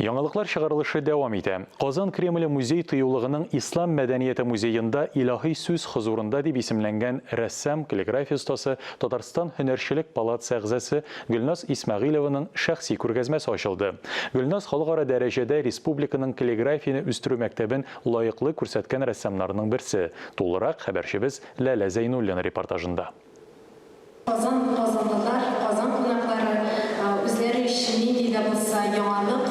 Яңалыклар чыгарылышы дәвам итә. Казан Кремле музей-тыюлыгының Ислам мәдәнияте музеенда Илаһи сүз хозурында дип исемләнгән рәссам, каллиграфия остасы, Татарстан Һөнәрчелек палатасы әгъзасы Гөлназ Исмәгыйлеваның шәхси күргәзмәсе ачылды. Гөлназ халыкара дәрәҗәдә республиканың каллиграфияне үстерү мәктәбен лаеклы күрсәткән рәссамнарның берсе. Тулырак хәбәрчебез Ләлә Зәйнуллина репортажында. Казан, казанлылар, Казан кунаклары үзләре өчен нинди дә булса яңалык,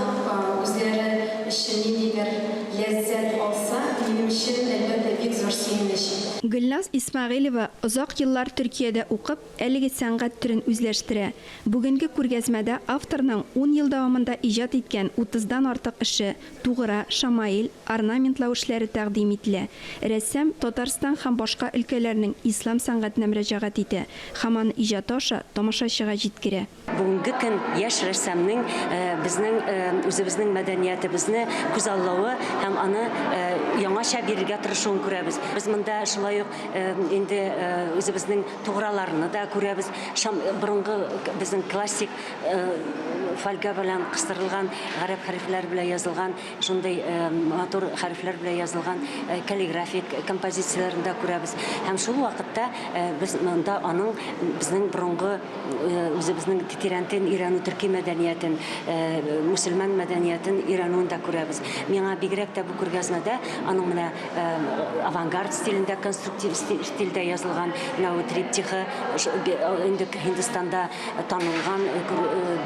үзләре өчен ниндидер ләззәт алса, минем өчен, әлбәттә, бик зур сөенеч. Гөлназ Исмәгыйлева озак еллар Төркиядә укып, әлеге сәнгать төрен үзләштерә. Бүгенге күргәзмәдә авторның ун ел дәвамында иҗат иткән утыздан артык эше, тугра, шамаил, орнаментлау эшләре тәкъдим ителә. Рәссам Татарстан һәм башка өлкәләрнең ислам сәнгатенә мөрәҗәгать итә һәм аны иҗаты аша тамашачыга җиткерә. Бүгенге көн яшь рәссамның безнең үзебезнең мәдәниятебезне күзаллавы һәм аны яңача бирергә тырышуын күрәбез. Без монда шулай ук инде үзебезнең туграларны да күрәбез. Борынгы безнең классик фольга белән кыстырылган гарәп хәрефләре белән язылган Шундый матур хәрефләр белән язылган каллиграфик композицияләрен дә күрәбез. Һәм шул вакытта без монда аның безнең борынгы үзебезнең тирәнтен өйрәнү, төрки мәдәниятен, мөселман мәдәниятен өйрәнүен дә күрәбез. Миңа бигрәк тә бу күргәзмәдә аның менә авангард стилендә, конструктив стильдә язылган менә бу триптихы инде Һиндстанда танылган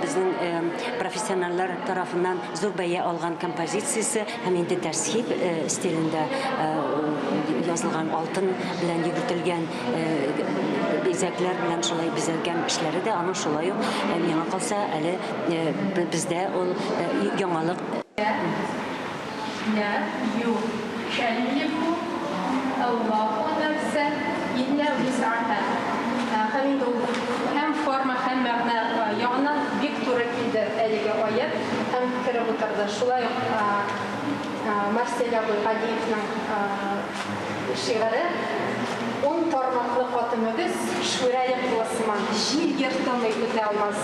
безнең профессиональләр тарафыннан зур бәя алган композициясе һәм инде тәсхиб стилендә язылган алтын белән йөгертелгән бизәкләр белән шулай бизәлгән эшләре дә аның шулай ук миңа калса әле бездә ул яңалык. Лә юкәллифу Аллаһу нәфсән илля вүс'аһа. Һәм инде ул һәм форма, һәм мәгънә ягыннан бик туры килде әлеге аять һәм кереп утырды. Шулай ук Марсель абый Галиевның шигыре, Ун тармаклы каты мөгез, шүрәле кулы сыман, җил ертылмый үтә алмас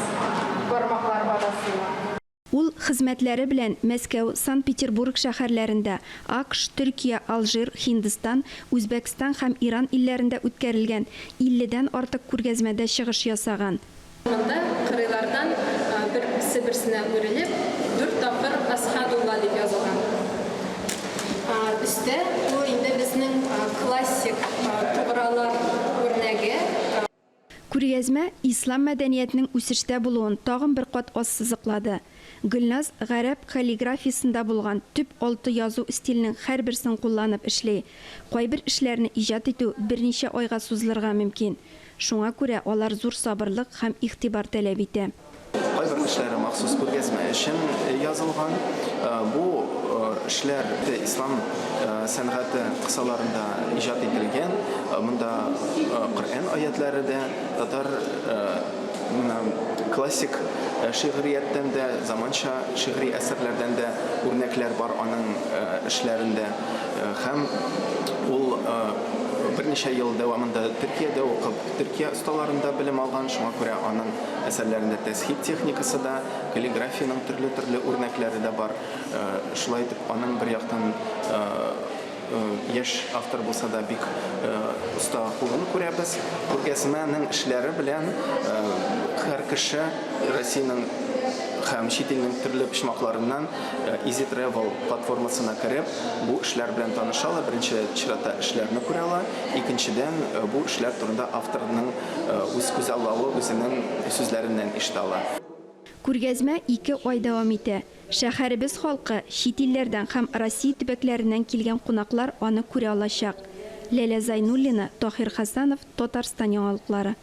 бармаклар арасыннан. Ул хезмәтләре белән Мәскәү, Санкт-Петербург шәһәрләрендә, акш, Төркия, Алжир, Һиндстан, Үзбәкстан һәм Иран илләрендә үткәрелгән илледән артык күргәзмәдә чыгыш ясаган. Монда кырыйлардан бер-се-берсенә үрелеп, дүрт тапкыр Әсхәдулла дип язылган. Өстә, ул инде безнең классик тугралар үрнәге. Күргәзмә ислам мәдәниятенең үсештә булуын тагын бер кат ассызыклады. Гөлназ гарәп каллиграфиясендә булган төп алты язу стиленең һәрберсен кулланып эшли. Кайбер эшләрне иҗат итү берничә айга сузылырга мөмкин. Шуңа күрә алар зур сабырлык һәм игътибар таләп итә. Кайбер эшләре махсус күргәзмә өчен язылган. Бу эшләр ислам сәнгате кысаларында иҗат ителгән. Монда Коръән аятләре дә, татар классик шигърияттән дә, заманча шигъри әсәрләрдән дә үрнәкләр бар аның эшләрендә. Һәм ул берничә ел дәвамында Төркиядә укып, Төркия осталарында белем алган, шуңа күрә аның Әсәрләрендә тәзһиб техникасы да, каллиграфиянең төрле-төрле үрнәкләре дә бар. Шулай итеп, аның бер яктан яшь автор булса да бик оста кулын күрәбез. Күргәзмәнең эшләре белән һәр кеше Россиянең һәм чит илнең төрле почмакларыннан Easy Travel платформасына кереп, бу эшләр белән таныша ала. Беренче чиратта эшләрне күрә ала. Икенчедән, бу эшләр турында авторның Үз күзаллавы үзенең сүзләреннән ишетә ала. Күргәзмә ике ай дәвам итә. Шәһәребез халкы, чит илләрдән һәм Россия төбәкләреннән килгән кунаклар аны күрә алачак. Ләлә Зайнуллина, Таһир Хәсәнов, Татарстан яңалыклары.